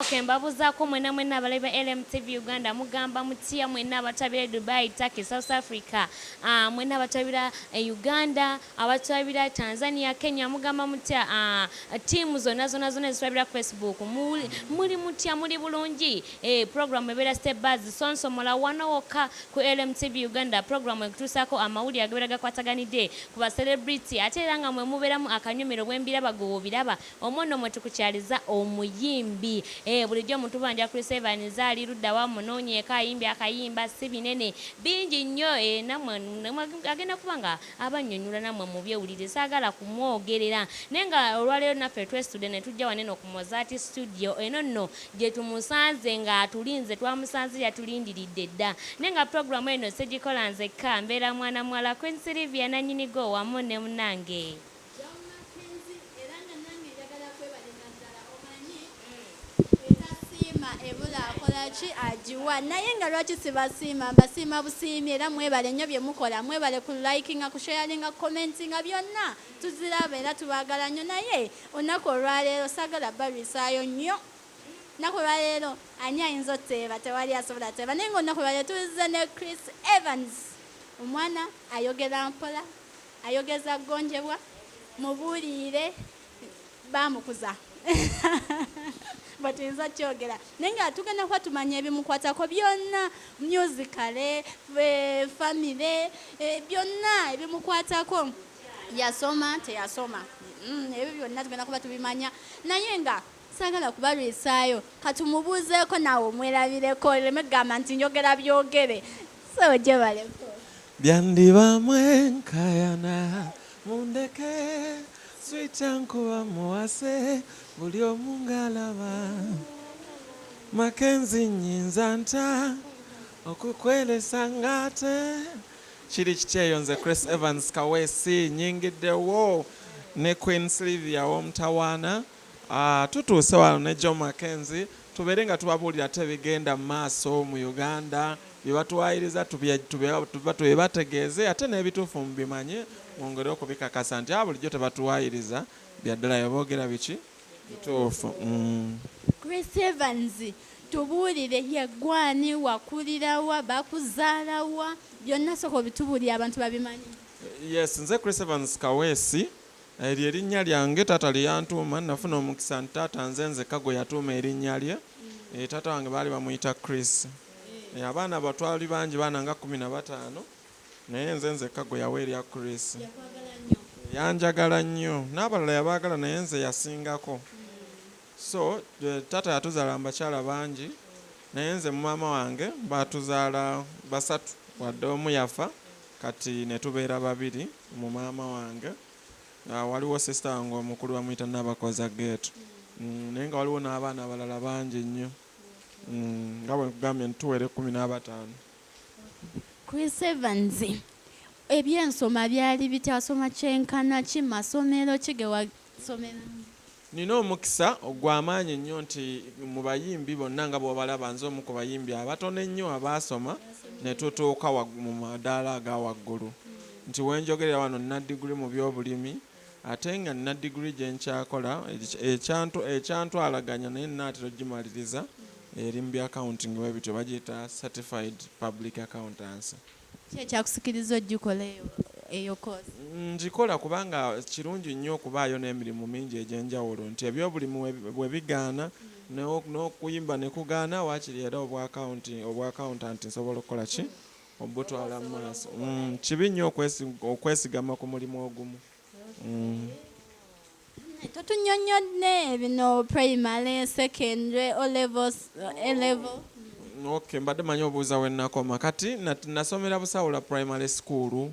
Okay, mbabuzaako mwena mwena abalabi ba LMTV Uganda, mugamba mutya mwena abatabira Dubai, Turkey, South Africa, mwena abatabira Uganda, abatabira Tanzania, Kenya, mugamba mutya? Tiimu zonna zonna zonna ezitulabira ku Facebook, muli mutya? Muli bulungi? Program ebeera Step Buzz sonsomola wano wokka ku LMTV Uganda, program ekutuusaako amawulire agabeera gakwataganidde ku ba celebrity, ate era nga mwe mubeeramu akanyumiro bwembiraba gwe wobiraba omwono mwe tukukyaliza omuyimbi. Bulijjo omuntu banja Chris Evans ali ludda wa munoonyeeko ayimbye akayimba si binene bingi nnyo, nammwe agenda kuba nga abannyonnyola nammwe mubyewulire, saagala kumwogerera. Naye nga olwaleero naffe twesitudde ne tujja wano eno ku Mozart Studio eno nno gye tumusanze ng'atulinze, twamusanze yatulindiridde dda. Naye nga puroguramu eno segikola nzekka, mbeera mwana muwala Queen Sylvia nannyinigo wamu ne munnange John Mackenzie, era nga nange njagala kwebaliza ddala. Omanyi etasiima ebula akola ki agiwa, naye nga lwaki sibasiima? Mbasiima busiimi era mwebale nnyo bye mukola. Mwebale ku likinga, ku sharinga, commentinga, byonna tuziraba era tubaagala nnyo. Naye olunaku olwaleero saagala balwisaayo nnyo. Olunaku olwaleero ani ayinza oteeba? Tewali asobola teeba. Naye nga olunaku olwaleero tuzze ne Chris Evans, omwana ayogera mpola, ayogeza gonjebwa, mubuuliire bamukuza bwetuyinza kyogera. Naye nga tugenda kuba tumanya ebimukwatako byonna, musically, family, byonna ebimukwatako, yasoma teyasoma, ebyo byonna tugenda kuba tubimanya. Naye nga saagala kubalwisaayo, katumubuuzeeko naawe omwerabireko, leme kugamba nti njogera byogere. So gyebaleko. Byandiba mwenkayana, mundeke swita nkuba muwase buli omu ng'alaba. Makenzi, nnyinza nta okukweresa ng'ate kiri kiti eyo? Nze Chris Evans Kaweesi, nyingiddewo ne Queen Sylvia w'omutawaana. Tutuuse wano ne Joe Mackenzie, tubeere nga tubabuulira ate ebigenda mu maaso mu Uganda, bye batuwaayiriza tubibategeeze, ate n'ebituufu mubimanye, mwongere okubikakasa nti bulijjo tebatuwaayiriza, byaddala bye biki bituufu. Chris Evans, tubuulire, yeggwani, wakulirawa, bakuzaalawa, byonna sooka obitubuulire abantu babimanyi. Yes, nze Chris Evans Kaweesi, eryo erinnya lyange taata lye yantuuma. Nafuna omukisa nti taata nze nzekka gwe yatuuma erinnya lye. Taata wange baali bamuyita Chris. Abaana batwali bangi, baana nga 15, naye nze nzekka gwe yawa erya Chris. Yakwagala nnyo. Yanjagala nnyo, n'abalala yabaagala, naye nze yasingako. So taata yatuzaala mu bakyala bangi, naye nze mu maama wange batuzaala basatu, wadde omu yafa, kati ne tubeera babiri mu maama wange. Waliwo sister wange omukulu bamuyita Nabakoza Geeto. Naye nga waliwo n'abaana abalala bangi nnyo, nga bwe nkugambye nti tuwera 15. Chris Evans, ebyensoma byali bitya? Wasoma kyenkana ki? Masomero ki ge wasomera? Nina omukisa ogw'amaanyi ennyo nti mu bayimbi bonna nga bw'obalaba, nze omu ku bayimbi abatono ennyo abaasoma ne tutuuka mu madaala aga waggulu, nti wenjogerera wano nina diguri mu byobulimi, ate nga nina diguri gye nkyakola ekyantwalaganya, naye nnaatera ogimaliriza, eri mu bya accounting bwe bityo, bagiyita certified public accountancy. Ki ekyakusikiriza ogikola eyo course? Ngikola kubanga kirungi nnyo okubaayo n'emirimu mingi egy'enjawulo, nti ebyobulimi bwe bigaana n'okuyimba ne kugaana, waakiri era obwa accountant nsobola okukola ki obutwala mu maaso. Kibi nnyo okwesigama ku mulimu ogumu. Totunyonnyodde bino primary, secondary, O levels, A level. Okay, mbadde manyi obuuza we nnakoma. Kati nasomera Busawula Primary School,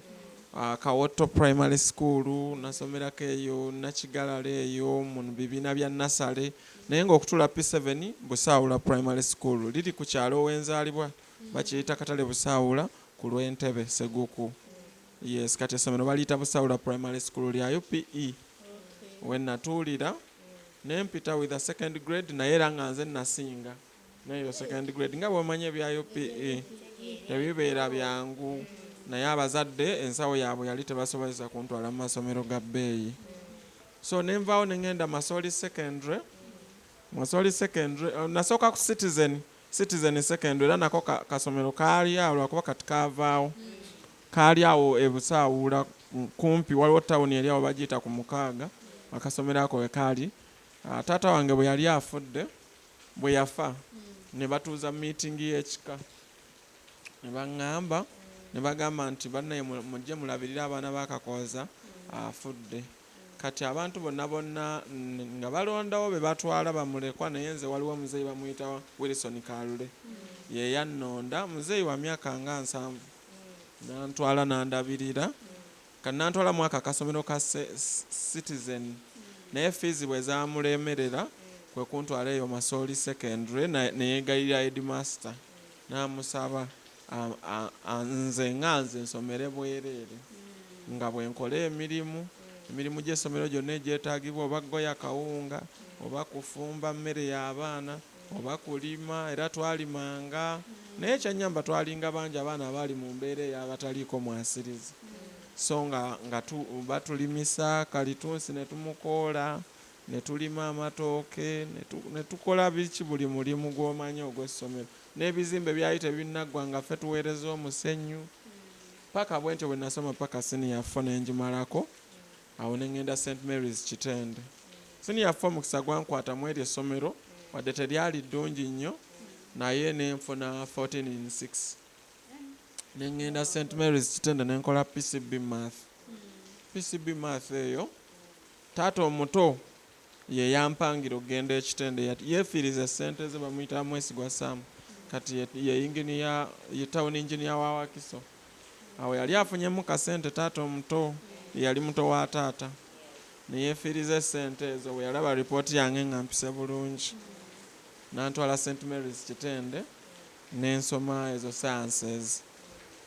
Kawoto Primary School, nasomerako eyo Nakigalala, eyo mu bibiina bya nasale, naye ng'okutuula P7 Busawula Primary School, liri ku kyalo wenzaalibwa, bakiyita Katale Busawula ku lw'Entebe Seguku. Yes, kati essomero baliyita Busawula Primary School, lya UPE, we natuulira nempita with a second grade, naye era nga nze nasinga neyo second grade. Nga bw'omanyi ebya UPE tebibeera byangu, naye abazadde ensawo yaabwe yali tebasobozesa kuntwala mu masomero ga bbeeyi, so nenvaawo nengenda Masoli Secondary. Masoli Secondary, nasooka ku Citizen Secondary, era nako kasomero kaali awo, lwakuba kati kaavaawo. Kaali awo e Busaawuula kumpi, waliwo tawuni eri awo bagiyita ku mukaaga, akasomero ako we kaali. Taata wange bwe yali afudde, bwe yafa, ne batuuza meeting y'ekika, ne baŋŋamba, ne bagamba nti bannaye mujje mulabirire abaana ba Kakooza afudde. Kati abantu bonna bonna nga balondawo be batwala bamulekwa, naye nze waliwo muzeeyi bamuyita Wilson Kalule, ye yannonda. Muzeeyi wa myaka nga 70, nantwala nandabirira. Kati nantwala mu ako akasomero ka Citizen, naye fees bwe zamulemerera kwe kuntwala eyo Masoli Secondary, neyegayirira headmaster n'amusaba nze nga nze nsomere bwereere, nga bwe nkola emirimu gy'essomero gyonna egyetaagibwa, oba goya kawunga, oba kufumba mmere y'abaana, oba kulima. Era twalimanga, naye ekyannyamba twalinga bangi abaana abaali mu mbeera ey'abataliiko mwasirizi, so nga batulimisa kalitunsi ne tumukoola, ne tulima amatooke, ne tukola biki, buli mulimu gw'omanyi ogw'essomero. N'ebizimbe byali tebinnaggwa nga ffe tuweereza omusenyu paka bwe ntyo bwe nasoma paka senior 4 ne ngimalako. Awo ne ŋŋenda St Mary's Kitende. Senior 4 omukisa gwankwata mu eryo essomero, wadde teryali ddungi nnyo, naye ne nfuna 14 in 6, ne ŋŋenda St Mary's Kitende ne nkola PCB Math. PCB Math eyo taata omuto ye yampangira okugenda e Kitende, yeefiiriza essente ze, bamuyita Mwesigwa Sam, kati ye engineer, ye town engineer wa Wakiso. Awo yali afunyemu kasente, taata omuto yali muto wa taata, ne yeefiiriza essente ezo. Bwe yalaba ripooti yange nga mpise bulungi, nantwala St Mary's Kitende n'ensoma ezo sciences.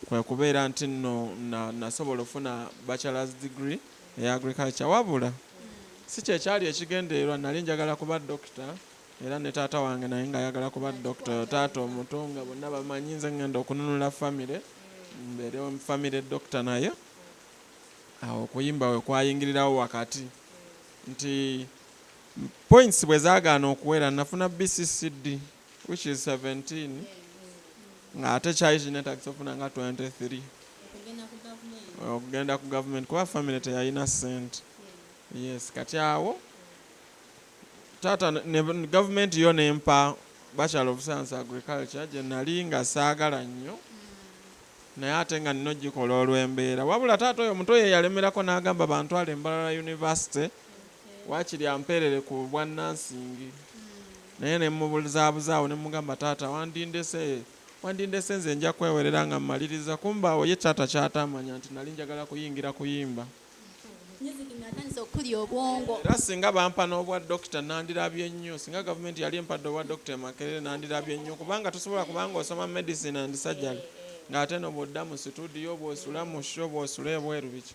Kwe kubeera nti nno nasobola okufuna bachelor's degree eya agriculture, wabula si kyekyali ekigendererwa. Nali njagala kuba dokita, era ne taata wange naye ng'ayagala kuba dokita. Oyo taata omuto nga bonna bamanyi nze ngenda okununula famire, mbeere famire dokita. Naye awo okuyimba we kwayingirirawo wakati, nti points bwe zaagaana okuwera, nafuna BCCD, which is 17, ng'ate kyali kinetagisa ofuna nga 23 okugenda ku government, kuba family teyalina ssente. Yes, kati awo taata ne gavumenti yo nempa Bachelor of Science Agriculture, gye nali nga saagala nnyo, naye ate nga nina ogikola olw'embeera. Wabula taata oyo omuto ye yalemerako n'agamba bantwale Mbarara University, waakiri ampeerere ku bwa nursing. Naye ne mubuzaabuza awo, ne mugamba, "Taata, wandindese nze nja kwewerera nga mmaliriza." Kumba awo ye taata kyataamanya nti nali njagala kuyingira kuyimba. Music ng'atandise okulya obwongo. Era singa bampa n'obwa dokita nandirabye nnyo. Singa gavumenti yali empadde obwa dokita e Makerere nandirabye nnyo, kubanga tosobola, kubanga osoma medicine and surgery ng'ate no bw'odda mu situdiyo, bw'osula mu show, bw'osula ebweru, biki.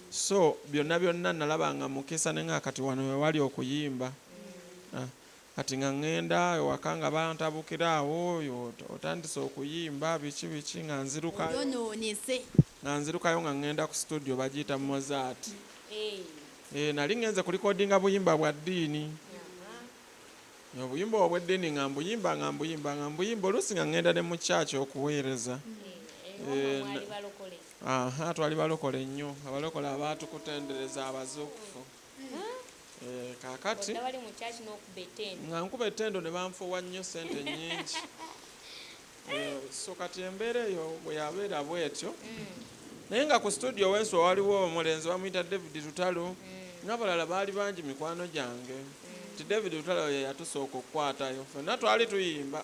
So byonna byonna nalabanga mukisa, ne nga kati wano we wali okuyimba. Kati nga ŋŋenda ewaka nga bantabukira awo, oyo otandise okuyimba biki biki, nga nzirukayo. Yonoonese. Nga nzirukayo nga ŋŋenda ku studio bagiyita Mozart. Nali ŋŋenze kulikodinga buyimba bwa ddiini, obuyimba obw'eddiini, nga mbuyimba, nga mbuyimba, nga mbuyimba, oluusi nga ŋŋenda ne mu kyaki okuweereza. Mwali balokole? Aha, twali balokole nnyo, abalokole abaatukutendereza, abazuukufu. Kaakati Bonna bali mu kyaki n'okuba ettendo. Nga nkuba ettendo ne banfuuwa nnyo sente nnyingi. So kati embeera eyo bwe yabeera bwetyo, naye nga ku studio wenswa waliwo omulenzi bamuyita David Lutalo, n'abalala baali bangi mikwano gyange. Ti David Lutalo ye yatusooka okukwatayo, ffenna twali tuyimba,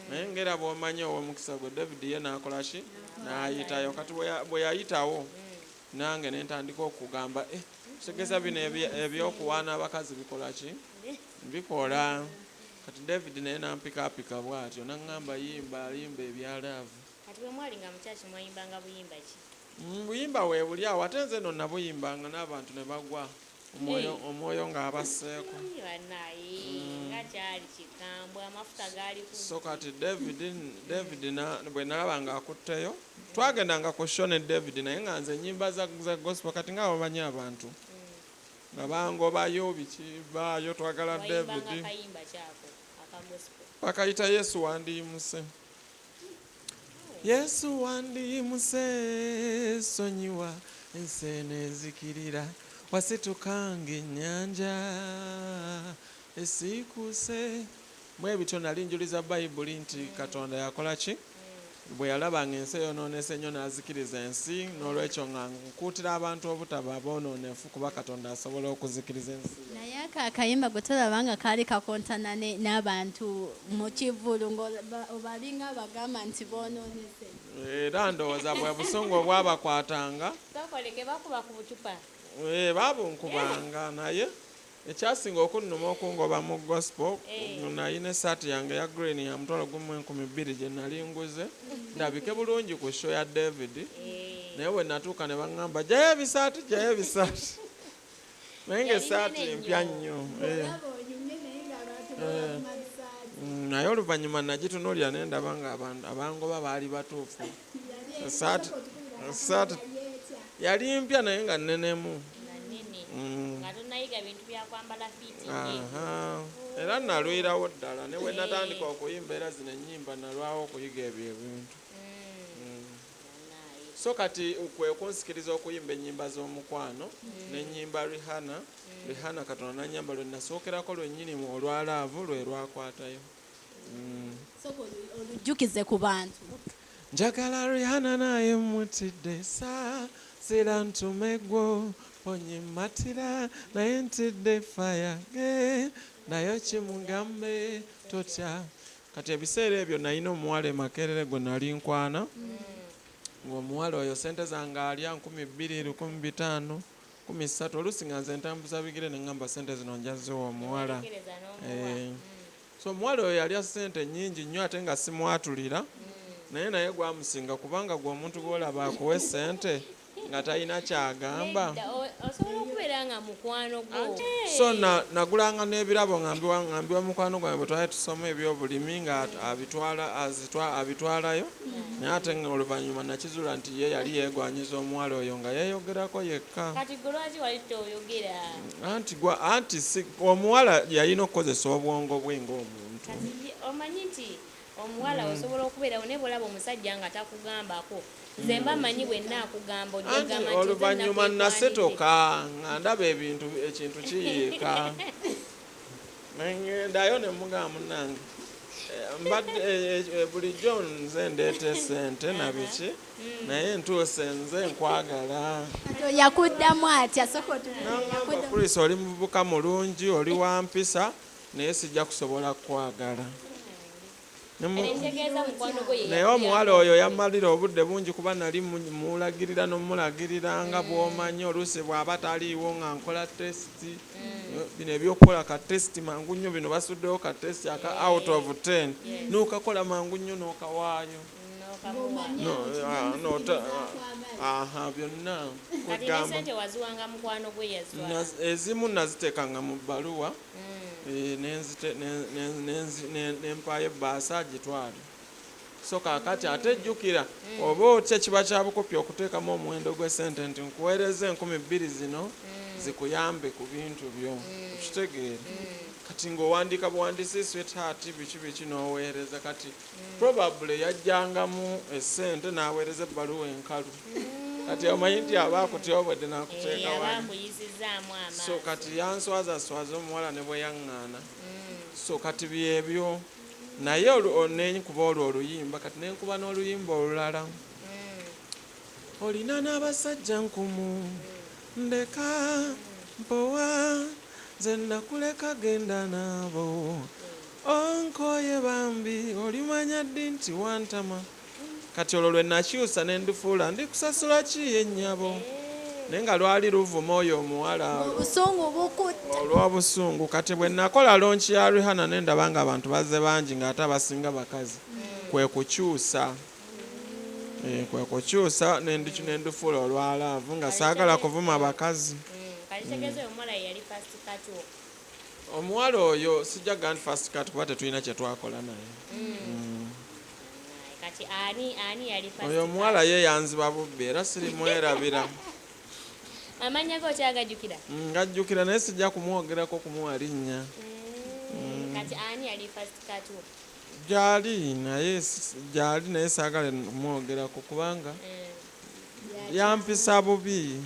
naye ngera bw'omanyi ow'omukisa gwe, David ye n'akola ki, n'ayitayo. Kati bwe yayitawo, nange ne ntandika okugamba, "Eh, kitegeeza bino ebyokuwaana abakazi bikola ki, bikola." Kati David naye nampikaapika bw'atyo, naŋŋamba, "Yimba, yimba ebya love." Kati bwe mwali nga mu kyaki mwayimbanga buyimba ki? Buyimba weebuli awo, ate nze no nabuyimbanga n'abantu ne bagwa omwoyo, omwoyo ng'abasseeko. Ii, bannaye, nga kyali kikambwe, amafuta gaali ku So kati David bwe nalaba ng'akutteyo, twagendanga ku show ne David, naye nga nze ennyimba za gospel. Kati nga bamanyi abantu Nga bangobayo biki baayo twagala Wayimbanga David. kayimba kyako aka gospel? Bakayita Yesu Wandiyimuse. Yesu wandiyimuse, sonyiwa ensi eno ezikirira, wasitukanga ennyanja esiikuuse. Bwe bityo nali njuliza Bayibuli nti Katonda yakola ki bwe yalaba ng'ensi eyonoonese nnyo n'azikiriza ensi. N'olwekyo nga nkuutira abantu obutaba aboonoonefu, kuba Katonda asobola okuzikiriza ensi. Naye ako akayimba gwe tolaba nga kaali kakontana n'abantu mu kivvulu, ng'obalinga abagamba nti boonoonese? Era ndowooza bwe busungu obwabakwatanga. Sokoleke bakuba ku bucupa. Babunkubanga, naye ekyasinga okunnuma okungoba mu gospel, nalina essaati yange eya green ya 12,000 gye nali nguze ndabike bulungi ku show ya David. Naye bwe natuuka ne baŋŋamba, "Jjayo ebisaati, jjayo ebisaati," naye Yali ng'essaati nene mpya nnyo. nnyo. Olaba onyumye naye ng'abantu babakuma bisaati. Naye oluvannyuma nagitunuulira ne ndaba nga abangoba baali batuufu. Yali Essaati yali mpya naye nga nnenemu. Nga nnene. Mm. Nga tonayiga bintu byakwambala fit. Aha. Era nalwirawo ddala ne bwe natandika okuyimba, era zino ennyimba nalwawo okuyiga ebyo ebintu. So kati kwe kunsikiriza okuyimba ennyimba z'omukwano n'ennyimba Rihanna. Rihanna Katonda nanyamba, lwe nasookerako lwennyini mu olwa love lwe lwakwatayo. Sooka olujjukize ku bantu. Njagala Rihanna naye mutidde, saasira ntume gwo ponye matira, naye ntidde fire ge naye kimugambe totya. Kati ebiseera ebyo nalina omuwala e Makerere gwe nali nkwana, ng'omuwala oyo sente zange alya 2000, 1500, 3000. Oluusi nga nze ntambuza bigere ne ŋŋamba, sente zino njaziwa omuwala. Werekereza n'omuwa. So omuwala oyo yalya sente nnyingi nnyo ate nga simwatulira, naye gwamusinga, kubanga gwe omuntu gw'olaba akuwa sente nga talina kyagamba. Nedda, osobola okubeera nga mukwano gwo. So nagulanga n'ebirabo nga mbiwa mukwano gwange bwe twali tusoma ebyobulimi, nga abitwala abitwalayo, naye ate nga oluvannyuma nakizuula nti ye yali yeegwanyiza omuwala oyo nga yeeyogerako yekka. Kati gwe lwaki wali toyogera? Anti gwa anti si omuwala yalina okukozesa obwongo bwe ng'omuntu. Kati omanyi nti omuwala osobola okubeerawo, naye bwolaba omusajja nga takugambako, nze mba manyi bwe nnaakugamba ojja Anti gamba nti nze oluvannyuma nakwekwanidde. Nasetoka nga ndaba ebintu, ekintu kiyiika, nengendayo ne mugamba, "Munnange, mbadde bulijjo nze ndeeta esente na biki, naye ntuuse nze nkwagala." Kati yakuddamu atya? Sooka otubulire. Nangamba, Yakuddamu. "Chris, oli muvubuka mulungi, oli wa mpisa, naye sijja kusobola kukwagala." Ntegeeza mukwano gwe ye Naye yakuyamba. omuwala oyo yamalira obudde bungi, kuba nali mulagirira n'omulagirira nga bw'omanyi oluusi bw'aba taliiwo nga nkola test, bino ebyokukola ka test mangu nnyo, bino basuddewo ka test aka out of 10, n'okakola mangu nnyo n'okawaayo. N'okamuwa. No, ah, no, aha, byonna Kati ne kwegamba. sente waziwanga mukwano gwe yazitwala? Ezimu naziteekanga mu bbaluwa, nempaayo ebbaasa agitwale. So kaakati ate jjukira, oba otya, kiba kya bukopi okuteekamu omuwendo gw'essente nti nkuweereza 2000 zino zikuyambe ku bintu byo, okitegeera? Kati ng'owandiika buwandiisi, "Sweetheart," biki biki, n'oweereza. Kati probably yajjangamu essente n'aweereza ebbaluwa enkalu. Kati omanyi nti aba akutyobodde n'akuteeka Aba wali. akuyisizaamu amaaso. So kati yanswaza swaza omuwala ne bwe yaŋŋaana. So kati byebyo, naye nenkuba olwo oluyimba, kati nenkuba n'oluyimba olulala, olina n'abasajja nkumu, ndeka mpowa, nze nakuleka genda naabo, onkoye bambi, olimanya ddi nti wantama. Kati olwo lwe nakyusa ne ndufuula ndikusasula ki ennyabo, naye nga lwali luvuma oyo omuwala. Obusungu bukutta. Olw'obusungu. Kati bwe nakola launch ya Rihanna ne ndaba nga abantu bazze bangi ng'ate abasinga bakazi, kwe kukyusa ne ndufuula olwa love, nga saagala kuvuma bakazi. Kati kitegeeza oyo omuwala ye yali first cut wo? Omuwala oyo sijja gamba nti first cut, kuba tetulina kye twakola naye. Naye kati ani yali first Oyo cut? omuwala ye yanziba bubbi, era sirimwerabira. Amannya go okyagajjukira? Ngajjukira, naye sijja kumwogerako kumuwa linnya. Kati ani yali first cat wo? Gyali, naye gyali, naye saagala kumwogerako kubanga yampisa bubi.